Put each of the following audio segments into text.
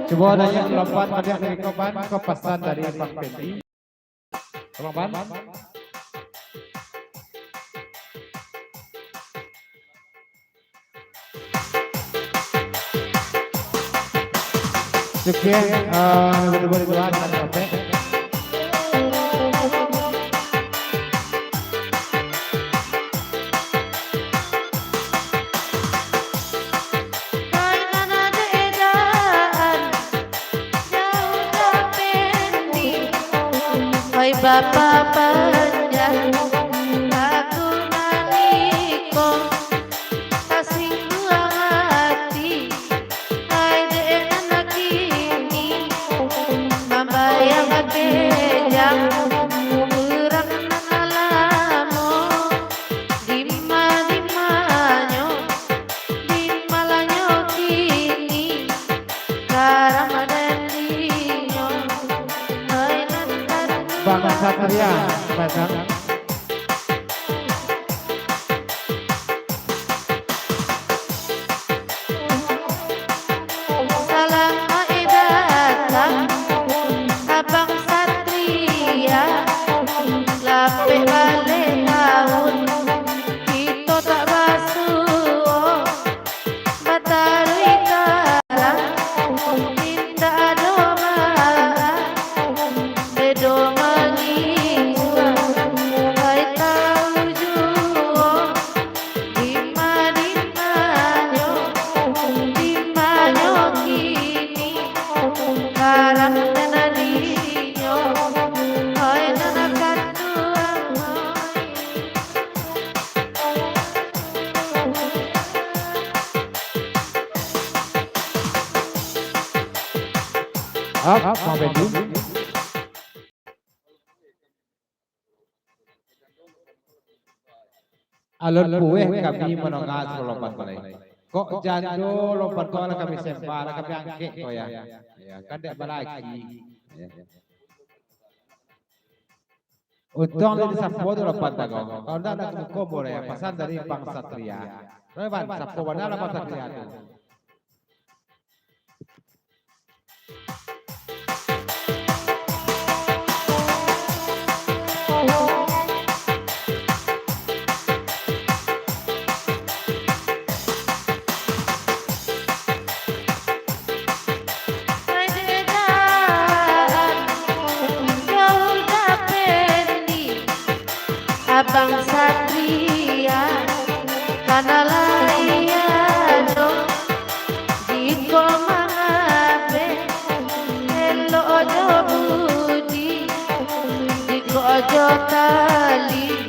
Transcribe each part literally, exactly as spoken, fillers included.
Cubo naiak lompat baliak dari ko, Ban, ko pasan dari Bang Pendi. Tolong, Ban. Oke, eh, boleh, boleh, Ban, sampai. Oi Bapa panjang, aku maniko tasingguang ati. Ai dek nan kini mambayang kejang, urang nan lamo, dima-dimanyo, dimalanyo kini, karam dandinyo, ai nan Bang Satria, Bang. Salamaik datang, Abang Satria. Lapeh baleh taun, kito tak basuo. Bataruih tarang, indak ado baa, bedo mangicuah, ai tau juo. Dima-dimanyo, dimanyo kini, karam nan adinyo, ai nan katuang, ai. Ap, Bang Pendi. Alun pueh kami mandanga suaro lompat ko lai. Kok jan do lompat ko lah kami sembah, lah kami angkek ko, ya. Ya, kan dek balaki. Ya. Untuang lah disapo tu lompat ko. Kalau ndak, ndak tamuko boleh, ya. Pasan dari Bang Satria. Nah, Bang, sapo bana lah Bang Satria tu. Abang Satria, kana lai ado, jikok mangapeh, elok jo budi, jikok jo tali,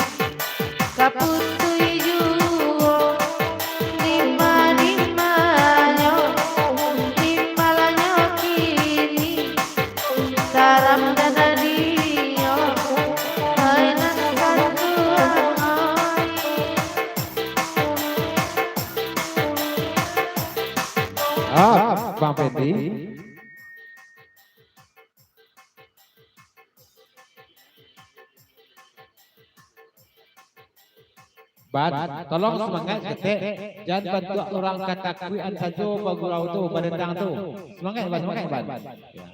ka putuih juo, dima-dimanyo, dimalanyo kini, karam nan adinyo, ai nan katuang, ai. Ah, Bang Pendi. Ban, tolong sumangaik ketek, jan bantuak urang katakuikan sajo bagurau tu, badendang tu. Sumangaik, Ban, sumangaik, Ban. Ya.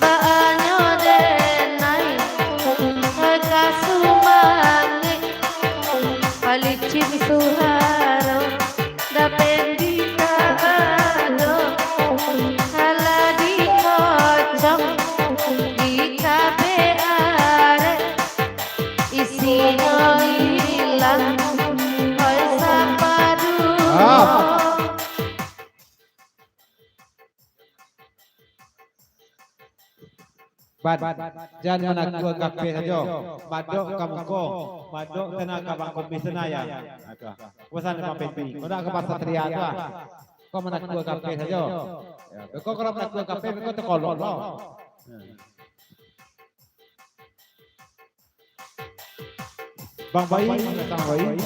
Baanyo denai, ka sumangaik, palicin suaro, dapek di kabado, alah dikocong, dicabek arek, isinyo ilang, oi sapaduo. Ah. Ban, jan manakua kapeh sajo. Madok ka muko, madok tana ka bangko misana ya. Pasan Bang Pendi. Kau nak ka Bang Satria tu ah. Kau manakua kapeh sajo. Ya, kau kalau manakua kapeh, kau takolok lo. Bang Bai, datang Bai.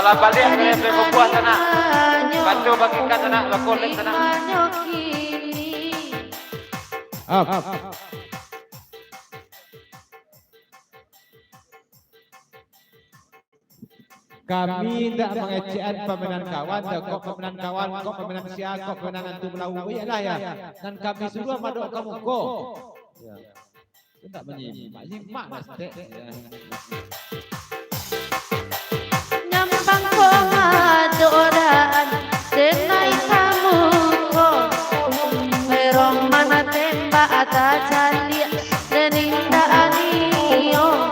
Lah baliak dari P K P sanak. Bantu bagikan sanak, bakolek sanak. Up. Kami indak mangecekan pamainan kawan, dah kok pamainan kawan, kok pamainan sia, kok pamainan antu balawu. Iyolah, ya. Nan kami suruah madok ka muko. Ya. Indak manyimak, nyimak lah, Stek. Ya. Nyampang ko madok daan, denai ka muko. Erong mana tembak atau caliak, den indak anio.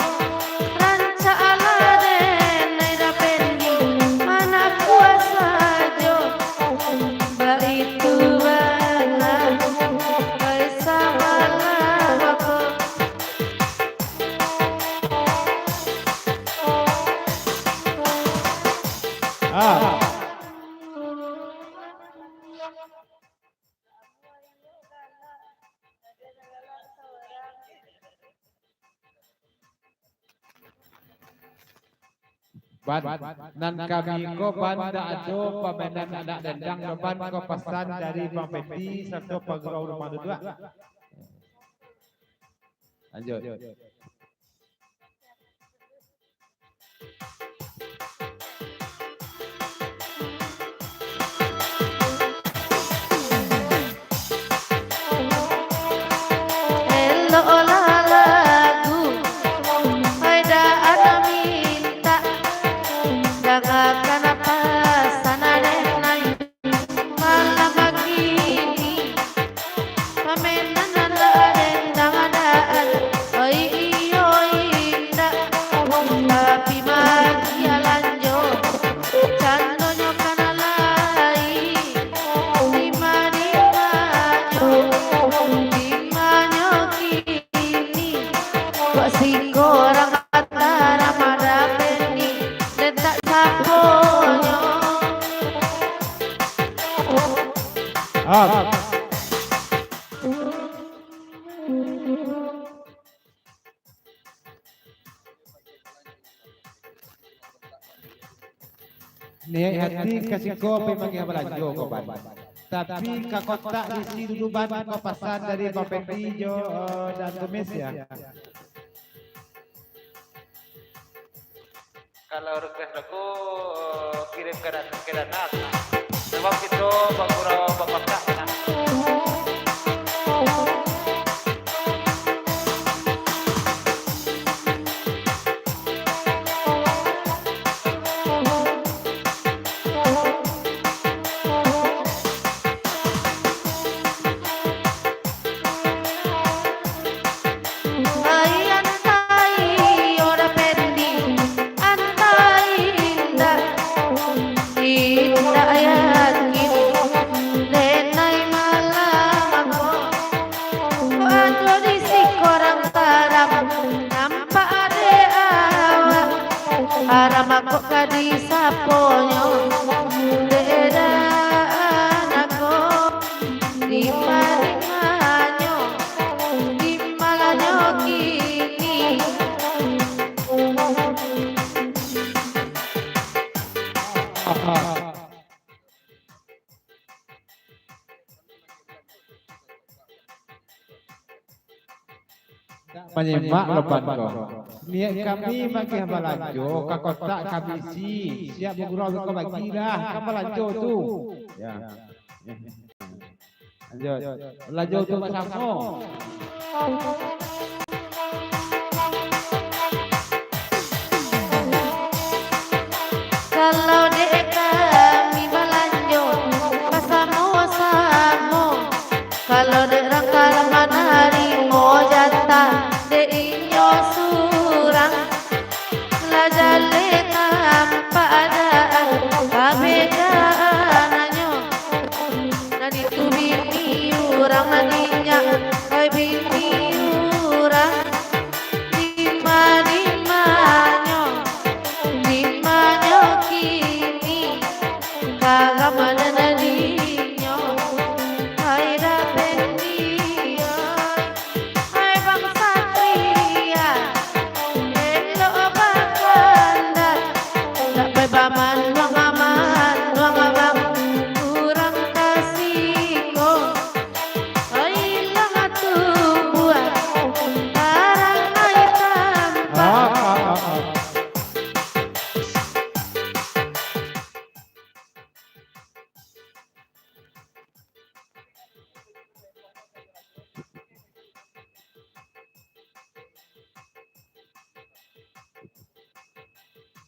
Rancak lah denai dapendi, anak kuasa jo. Baitu bana, ai samalah ko. Ah. Ban, nan kami ko ban dak ado pamainan anak dendang, ban ko pasan dari Bang Pendi sarato pagurau rumah duduak. Lanjut. Eloklah lagu, ai daan mintak, dangakan pasan den ai. Malam bakini, pamenan nan dendang adaan, oi iyo indak, tapi mari alanjo, candonyo kana lai, dima-dimanyo, dimanyo kini, kok sikorang antara madapendi, letak saponyo. Up. Niaik hati ka siko pai mangiah balanjo ko, Ban. Tapi ka kotak isi dulu, Ban, ko pasan dari Bang Pendi jo, eh, Dan Kumis, ya. Kalau request lagu, kirim ka dan-, ka Danas. Sabab kito bagurau bapasak nak. Ai antai oda pending, antai indak, indak yakin, denai malam ko. Ado di sikorang taram, nampak dek awak, aram ko ka disaponyo, dek daan ko. Dima-dimanyo, dimanyo kini. Manyimak lo, Ban, ko. Niaik kami magiah balanjo ka kotak kami isi, siap bagurau ko bagilah, kan balanjo tu. Ya. Lanjut. Balanjo tu basamo. Kalau dek kami balanjo basamo-samo, kalau dek rang ka manarimo jatah, dek inyo surang. Lah jaleh tampak adaan, kabedaan anyo. Nan itu bini urang, nan inyak, oi, bini urang. Dima-dimanyo, dimanyo kini, kalam nan adinyo, ai dapek inyo. Hai Bang Satria,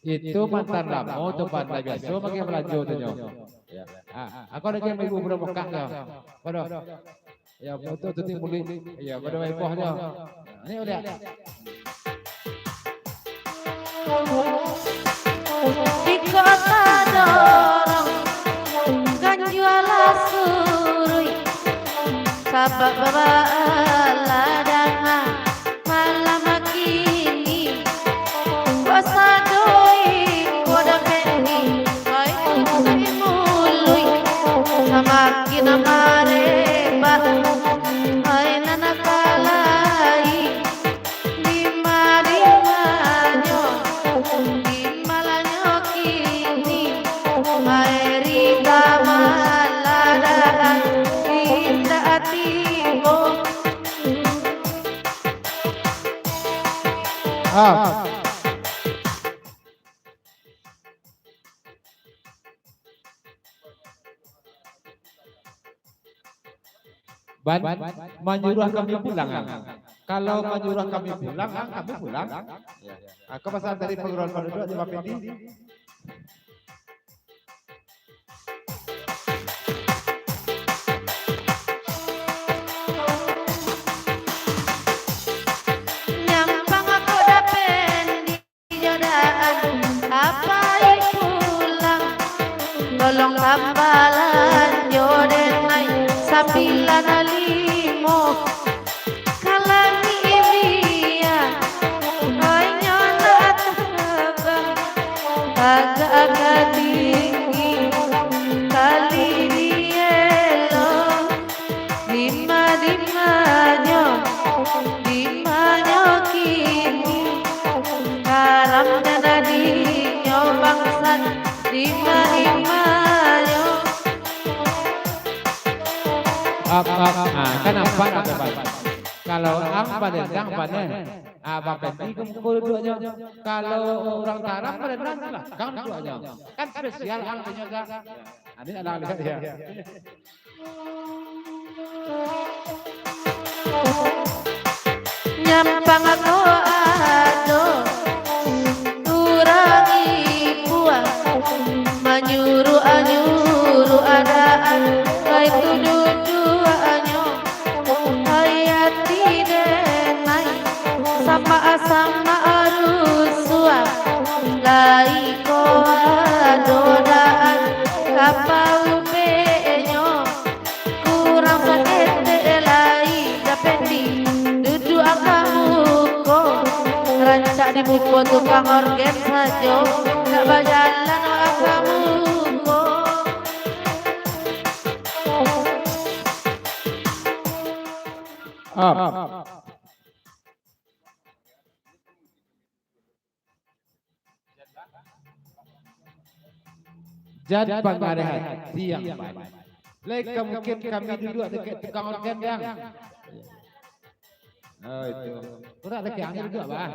Itu mantan lamo tu, pandai biaso makai balanjo tu nyo. Ya. Ah, aku ado ibu budak Mekah tu. Pado. Ya, betul tu, Timuli. Ya, pado wayah nyo. Ni udah. Di kota dorong, ganjualah surui, sabab bala danga malam kini. Wasadoi koda pendi, ai kutai mului, samakin marebak, ai nan kalai. Dima-dimanyo, dimalanyo kini, ai rita maladaan, indak tibo. Ah. Ban, manyuruah kami pulang, ang. Kalau manyuruah kami pulang, ang, kami pulang. Ya. Aku pasang dari perguruan penduduk di Bapedi. Nyampang aku dapet di jodaan, apai pulang. Tolong tambalan jo denai sambilan limo. Kalangi bia, ai nyo nak tabang, agak-agak tinggi, tali dielo. Dima-dimanyo, dimanyo kini, karam nan adinyo bangsan, dima-dimanyo. Ap, ap, ah, kan nampak dah, Bang. Kalau ang balendang, balendang. Ah, Bang Pendi ko muko duduaknyo. Kalau urang tarang, balendang balakang duduaknyo. Kan spesial ang punyo, Kak. Ah, ni alang lihat dia. Nyampang ko ado urang ipuah, manyuruah-nyuruah adaan, baitu duduaknyo, ai ati denai, samak-samak rusuah, lai ko ado daan ka paubeknyo. Kurang saketek lai dapek di duduak ka muko. Rancak di muko tukang orgen sajo, dak bajalan wak ka muko. Up. Jan pangareh ati yang baik. Lai ka mungkin kami duduak dakek tukang orgen, Dang. Oh, itu. Kurang dakek angin duduak, bah.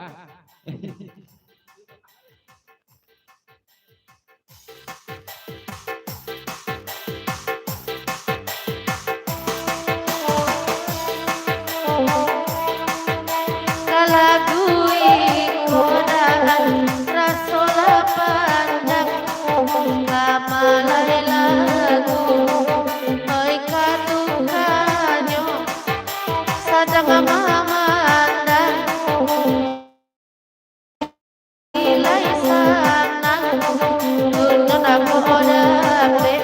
Ka lagu iko daan, raso lah panjang, ka malai lagu, oi ka dukanyo, sadang mamandang. Lai sanang, dunia namo dapek,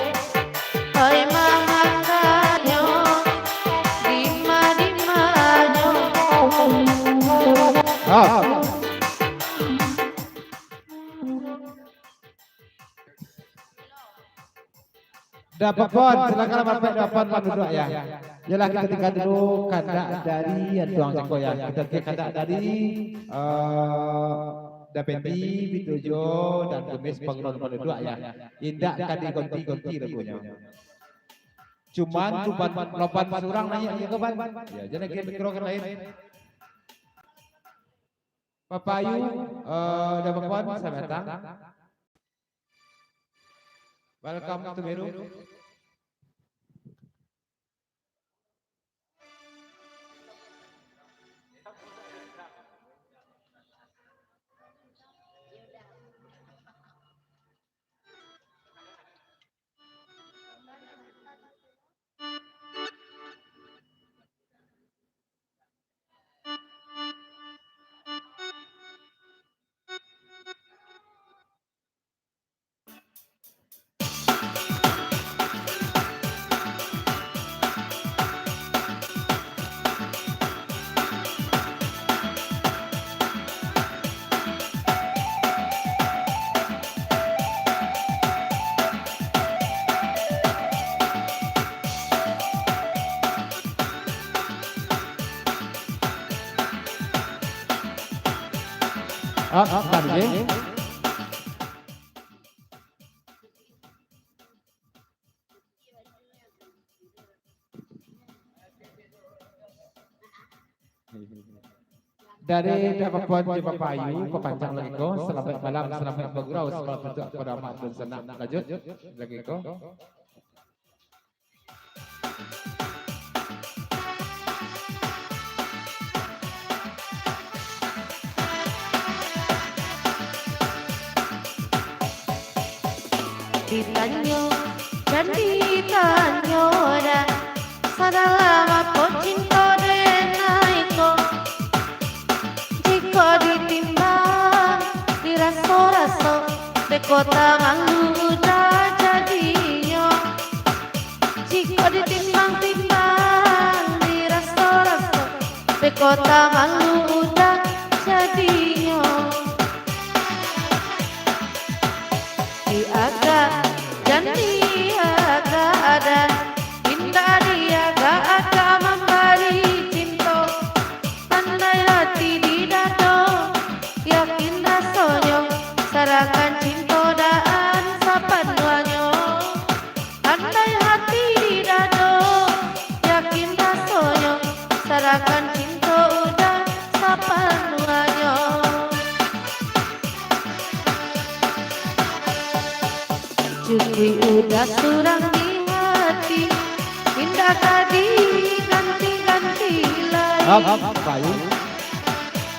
oi mamakannyo, dima-dimanyo. Ah. Dak apo-apo, silakan Bapak Ibu Bapak duduak ya. Yalah, kita tinggal dulu kandak dari Tuang Cako ya. Kita tinggal kandak dari, eh, Dapendi, Bitujo, dan Kumis, Pangrun, Panduduak ya. Indak ka digonti-gonti lagunyo. Cuman, cuman loban surang naiak muko, Ban. Ya, jadi lagi mikro ka lain. Bapak Ayu, eh, dak apo-apo, selamat datang. Welcome to Meru. Ah, ah, tadi, eh. Dari Dah Papuan jo Bapak Ayu, papanjang lagi ko. Salamaik malam, salamaik bagurau, salamaik bantuak kapado amak dan sanak. Lanjut lagi ko. Ditanyo, jan ditanyo dah, sadalam apo cinto denai ko. Jikok ditimbang, diraso-raso, beko tamalu udah jadinyo. Jikok ditimbang-timbang, diraso-raso, beko tamalu udah jadinyo. Diagak jan diagak dah, indak diagak-agak mambari cinto. Pandai hati di dado, yakin rasonyo, sarahkan cinto daan sapanuahnyo. Pandai hati di dado, yakin rasonyo, sarahkan cinto udah sapanuahnyo. Cukuik udah surang di hati, indak ka diganti-ganti lai. Ap, ap, baik.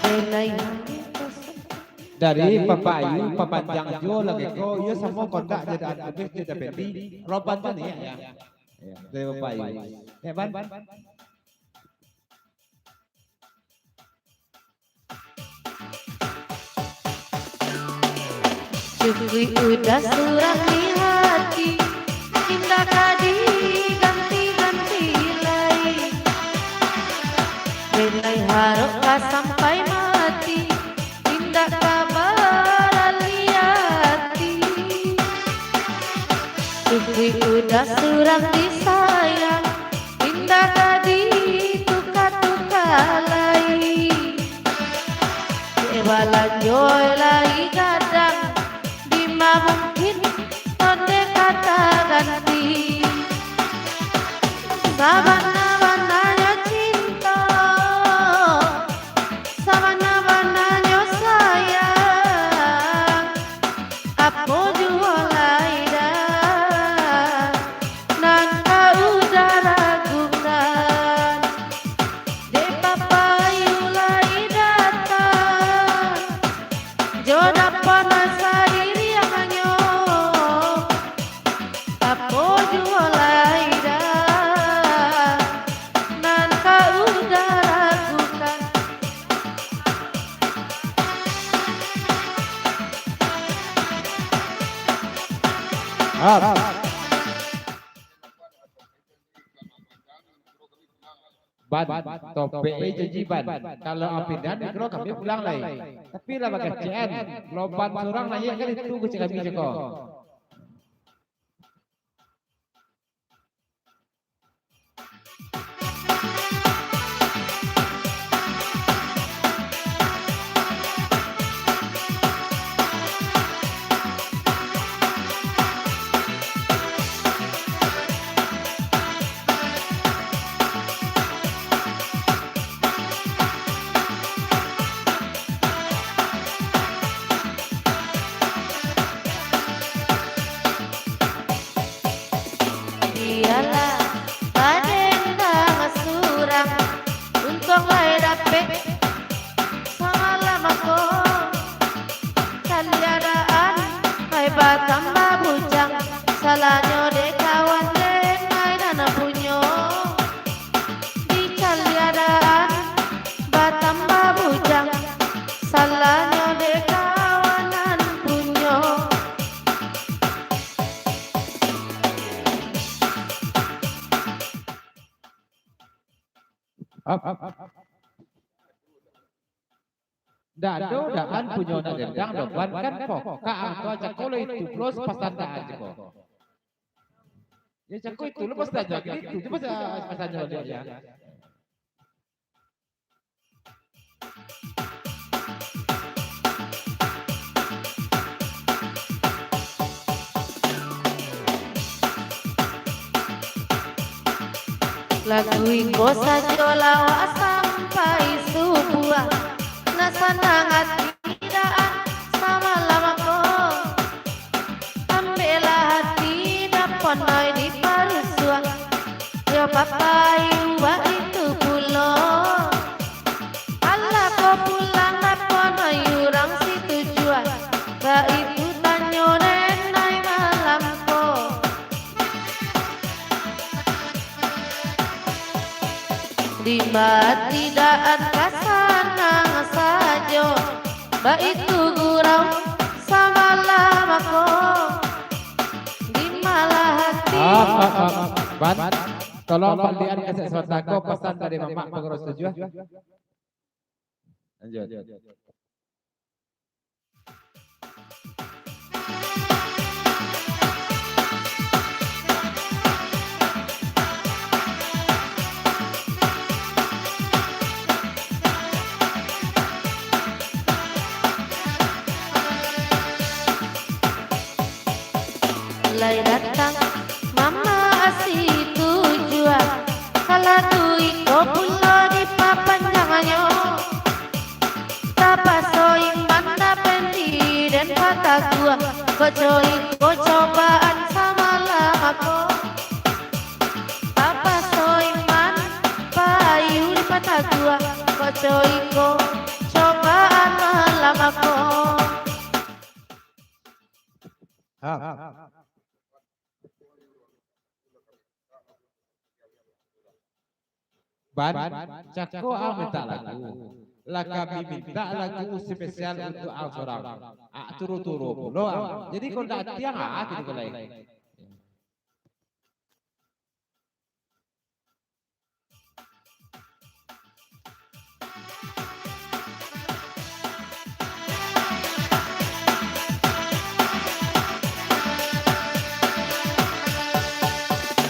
Denai. Dari Bapak Ayu, papanjang juo lagi ko, iyo samo kontak jo daan Ubes jo Dapendi, roban tu ni, ya. Ya, dari Bapak Ayu. Ya, Ban? Cukuik udah surang di hati, indak ka diganti-ganti lai. Denai harok ka sampai mati, indak ka baralih ati. Cukuik udah surang disayang, indak ka dituka-tuka lai. Dek balanjo lai gadang, dima mungkin onde ka taganti. Sabana-bananyo cinto, sabana-bananyo sayang, apo juo lai dah nan ka udah ragukan. Dek Bapak Ayu lai datang, jo dapana sadiriangnyo. Apo juo lai dah nan ka udah ragukan. Ap. Ban, topek e janji, Ban. Kalau pindah mikro kami pulang lai. Tapi lah bagasian. Kalau Ban surang naiak kan itu guci kami cako. Bialah badendang surang, untuang lai dapek samalam ko. Caliak daan ai batambah bujang, salahnyo dek kawan den ai nan punyo. Dicaliak daan batambah bujang, salahnyo dek kawan nan punyo. Ap, ap, ap. Ndak ado daan punyo nak dendang doh, Ban, kan pokak ang tu, cako lo itu pulo pasan daan cako. Yo, cako itu lo pasannyo, itu je pas-, pasannyo baliak, yo. Lagu iko sajo lawak sampai subuah. Nak sanang ati daan samalam ko. Ambeklah ati dapon ai diparusuah. Yo papayu baitu pulo. Alah ko pulang dapon ai urang situjuah. Baitu tanyo den ai malam ko. Dima ati daan ka sanang sajo, baitu gurau samalam ko. Dimalah ati. Ah, ah, ah. Ban, tolong balian kaset sabanta ko, pasan dari mamak pangurus tujuah. Lanjut. Lai datang mama asi tujuah, kalau tu iko pulo dipapanjangnyo. Tapaso iman dapek di den pataguah, kok co iko cobaan samalam ko. Tapaso iman payu dipataguah, kok co iko cobaan malam ko. Ha. Ban, cako ang mintak lagu. Lah kami mintak lagu spesial untuak ang surang. Ah, turu-turu pulo ang. Jadi, kalau ndak ati ang, ah, gitu ko lai.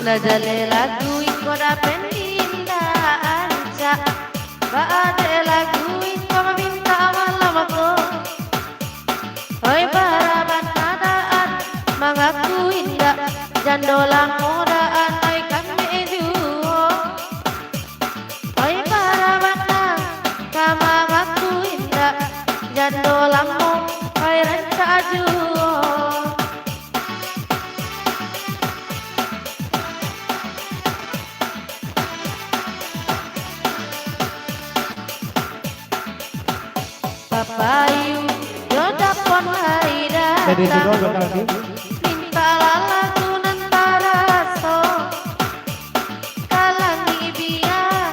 Lah jaleh lagu iko dapek indak rancak. Baa dek lagu iko mamintak malam ko. Oi, bara bana daan mangaku indak, jando lamo daan ai kami juo. Oi, bara bana ka mangaku indak, jando lamo ai rancak juo. Papayu, yo dapon lai datang. Mintak lagu nan taraso. Ka langik bia,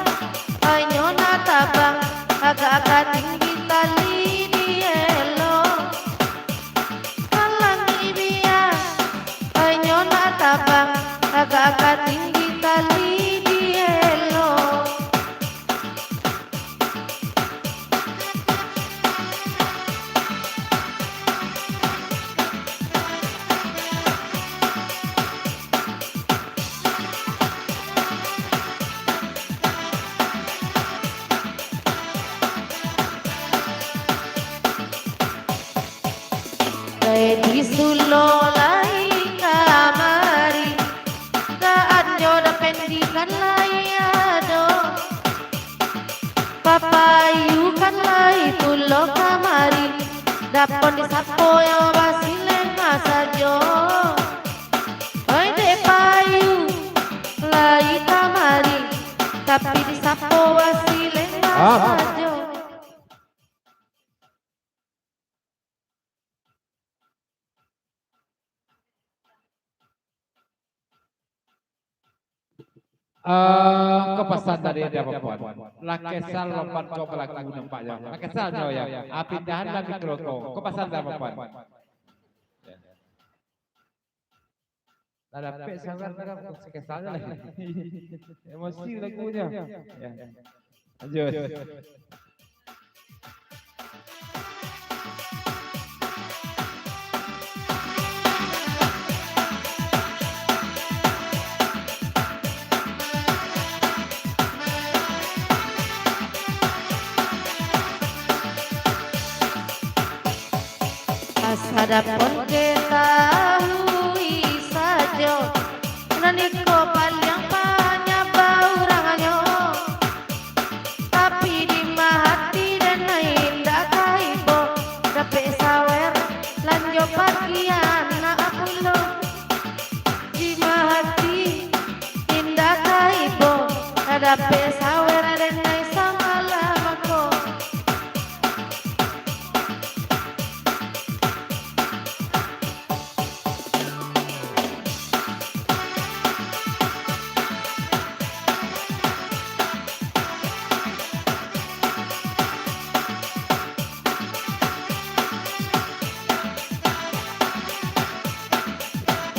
ai nyo nak tabang, agak ka tinggi tali dielo. Ka langik bia, ai nyo nak tabang, agak ka tinggi tali dielo. Lai disulo lai kamari, daan jo dapek di kan lai ado. Papayu kan lai pulo kamari, dapon disapo yo basileng sajo. Oi dek payu, lai kamari, tapi disapo basileng sajo. Eh, ko pasan dari Dapon. Lah kesal lompat ko balagu nampaknyo. Lah kesal nyo yo. Ah, pindahan lah mikro ko. Ko pasan dari Dapon. Lah dapek sabar, lah kesal lah. Emosi lagunyo. Ya. Lanjut. Asa Dapon katahui sajo, nan iko paliang panyaba urang.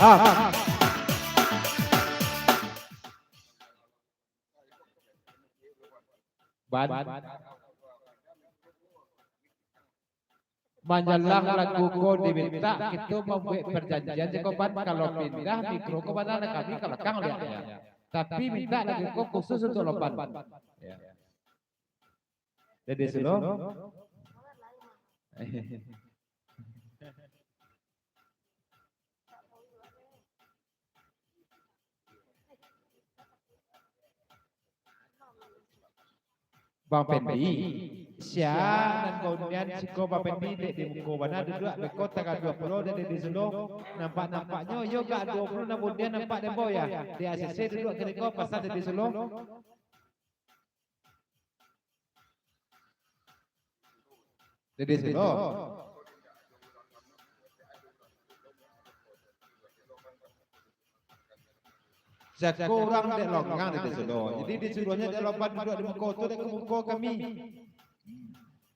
Ah. Ban. Manjalang lagu ko dimintak, kito mambuek parjanjian jo ko Ban, kalau pindah mikro ko bana kami ka balakang liaknyo. Tapi mintak lagu ko khusus untuak Lopan. Ya. Jadi, Sulo. Bang Pendi, sia nan baundian siko Bang Pendi dek di muko bana duduak, beko tagaduah pulo dek di Sulo. Nampak-nampaknyo iyo gak duo puluah nan baundian nampak den bao ya. Di A C C duduak kini ko, pasan dek di Sulo. Dede Sulo. Jako urang dek longang Dede Sulo. Jadi disuruahnyo dek Lopan duduak di muko tu, dek ka muko kami.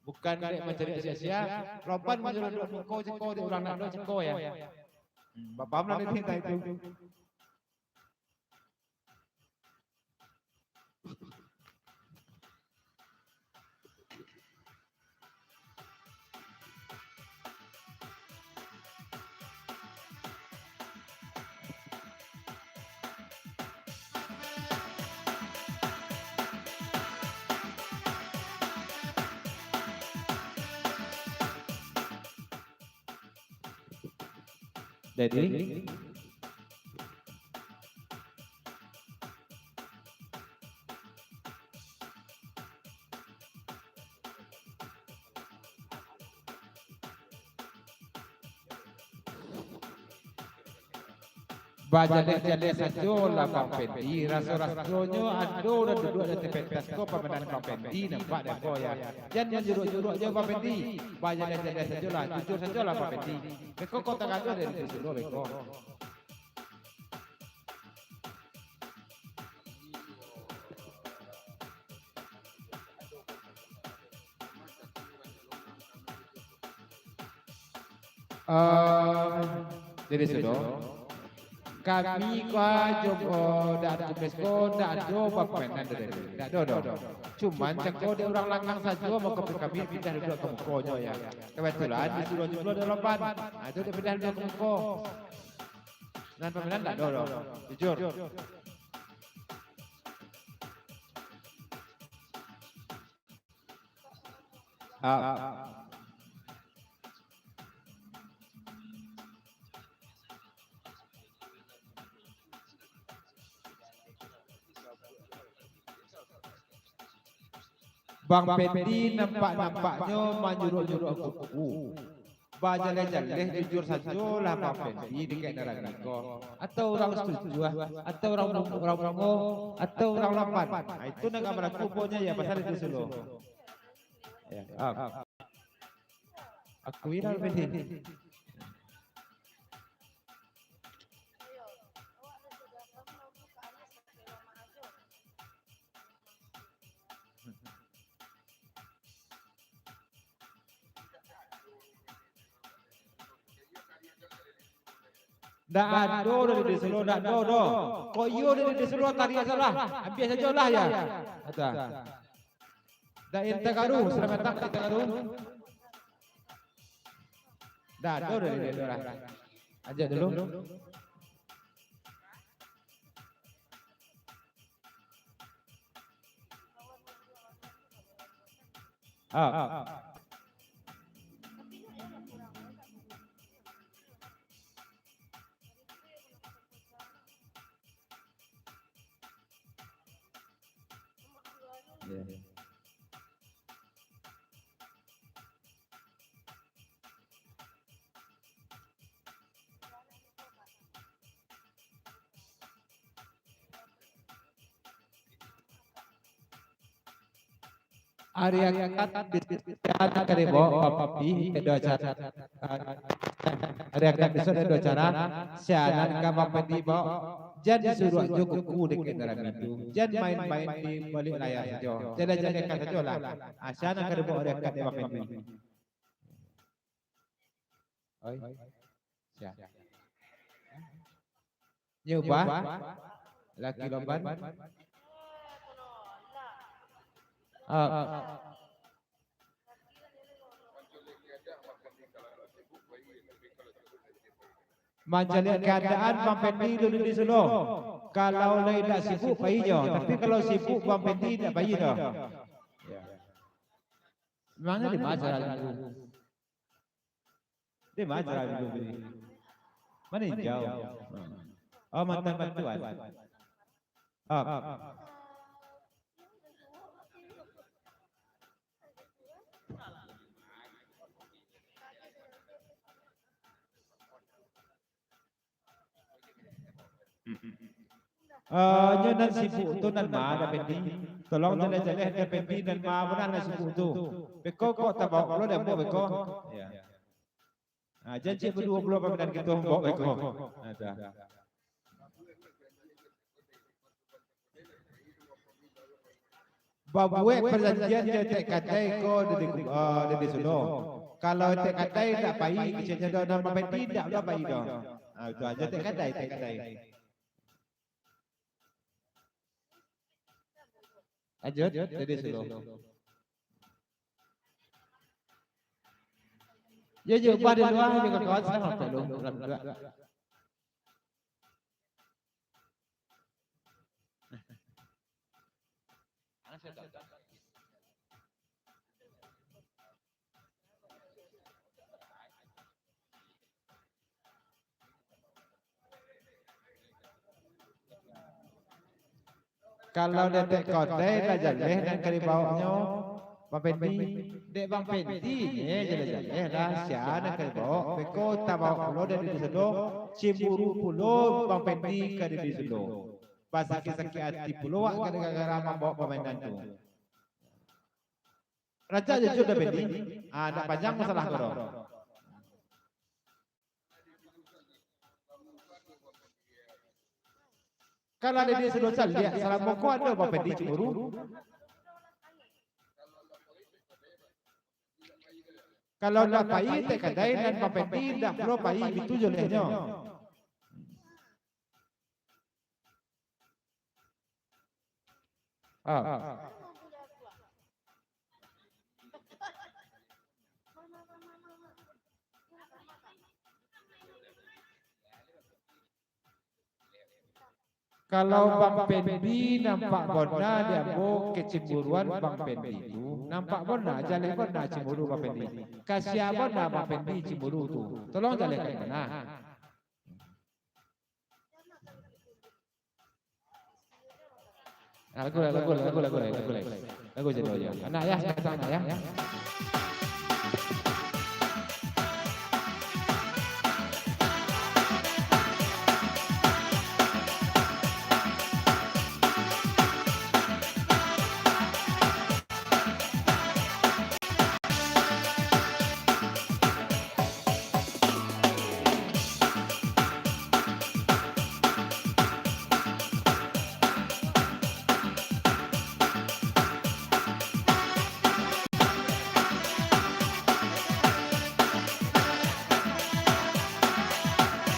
Bukan dek mancari sia-sia. Lopan manyuruah duduak di muko cako, dek urang nak duduak cako ya. Bapaham lah dek tentang itu. Jadi, bajaleh-jaleh sajolah Bang Pendi, raso-rasonyo ado urang duduak di ateh pentas ko pamainan Bang Pendi, nampak dek ambo ya. Jan manjuruak-juruak jo Bang Pendi, bajaleh-jaleh sajolah, jujur sajolah Bang Pendi. Beko ko tagaduah dari Sulo beko. Ehm, jadi Sulo, kami ko ajo, oh, dak ado kumis ko, dak ado bapainan dari, dak ado doh. Cuman cako dek urang langang sajo, mako kami pindah duduak ka mukonyo ya. Kebetulan di Sulo juo ado Lopan, ah, itu dek pindah duduak ka muko. Nan pamainan dak ado doh, jujur. Ah. Bang Pendi nampak-nampaknyo manyuruak-nyuruak kuku. Bajaleh-jaleh jujur sajolah Bang Pendi dek narani ko. Atau urang Situjuah, atau urang, urang Bungo, atau urang Lopan. Ah, itu nan ka balaku pokoknyo ya, pasan itu Sulo. Ya, ah. Akui lah Bang Pendi. Ndak ado doh di Sulo, ndak ado doh. Kok iyo di Sulo, tariak sajolah. Ambiak sajolah ya. Kata. Dak, Inta Garu, selamat datang, Inta Garu. Dah, dah, dah, dah, dah, dah. Ajak dulu. Ah. Ya. Ari akad di sinan ka dibao Bang Pendi, ado acara. Ari akad bisuak ado acara, sinan ka Bang Pendi bao. Jan disuruak jo kuku dek narani tu. Jan main-main di baliak layar sajo. Jaleh-jalehkan sajolah. Ah, sinan ka dibao ari akad dek Bang Pendi. Oi. Sia. Nyo ubah. Laki loban. Ah. Mancaliak kaadaan Bang Pendi dulu di Solo. Kalau lai indak sibuk, pai jo. Tapi kalau sibuk, Bang Pendi indak pai doh. Ya. Memangnya di mana cara minggu? Di mana cara minggu ini? Maninjau. Oh, mantan bantuan. Ah. Eh, nyo nan sibuk tu nan ma, Dak Pendi? Tolong jaleh-jaleh, Dak Pendi, nan ma bana nan sibuk tu. Beko kok tabao pulo dek ambo beko. Ya. Ah, jan ciek baduo pulo paminan kito ambo beko. Nah, dah. Babuek parjanjian jo etek kadai ko di, di, eh, di, di Solo. Kalau etek kadai indak pai, keceknyo doh, nan Bang Pendi indak pulo pai doh. Ah, itu aja etek kadai, etek kadai. Lanjut, dari Solo. Yo, yo, ubah di lua, yo, kawan-kawan, salam, salam, salam. Kalau dek etek kadai lah jaleh nan ka dibaoknyo, Bang Pendi. Dek Bang Pendi nyo jaleh-jaleh lah, sia nan ka dibaok. Beko tabao pulo dari di Solo, cimburu pulo Bang Pendi ka di Solo. Basakik-sakik ati pulo awak gara-gara mambaok pamainan tu. Rancak jo Cut Dak Pendi. Ah, ndak panjang masalah ko doh. Kalau ado di Solo caliak, salamo ko ado Bang Pendi cimburu. Kalau ndak pai etek kadai, nan Bang Pendi ndak pulo pai, bitu jo lehnyo. Ah. Kalau Bang Pendi nampak bona di ambo kecimburuan Bang Pendi tu, nampak bona, jaleh bona cimburu Bang Pendi. Kasiah bona Bang Pendi cimburu tu. Tolong jalehkan bona. Ah, lagu, lagu, lagu, lagu, lagu, lagu, lagu. Lagu jadi, yo. Anak ya, datang anak ya.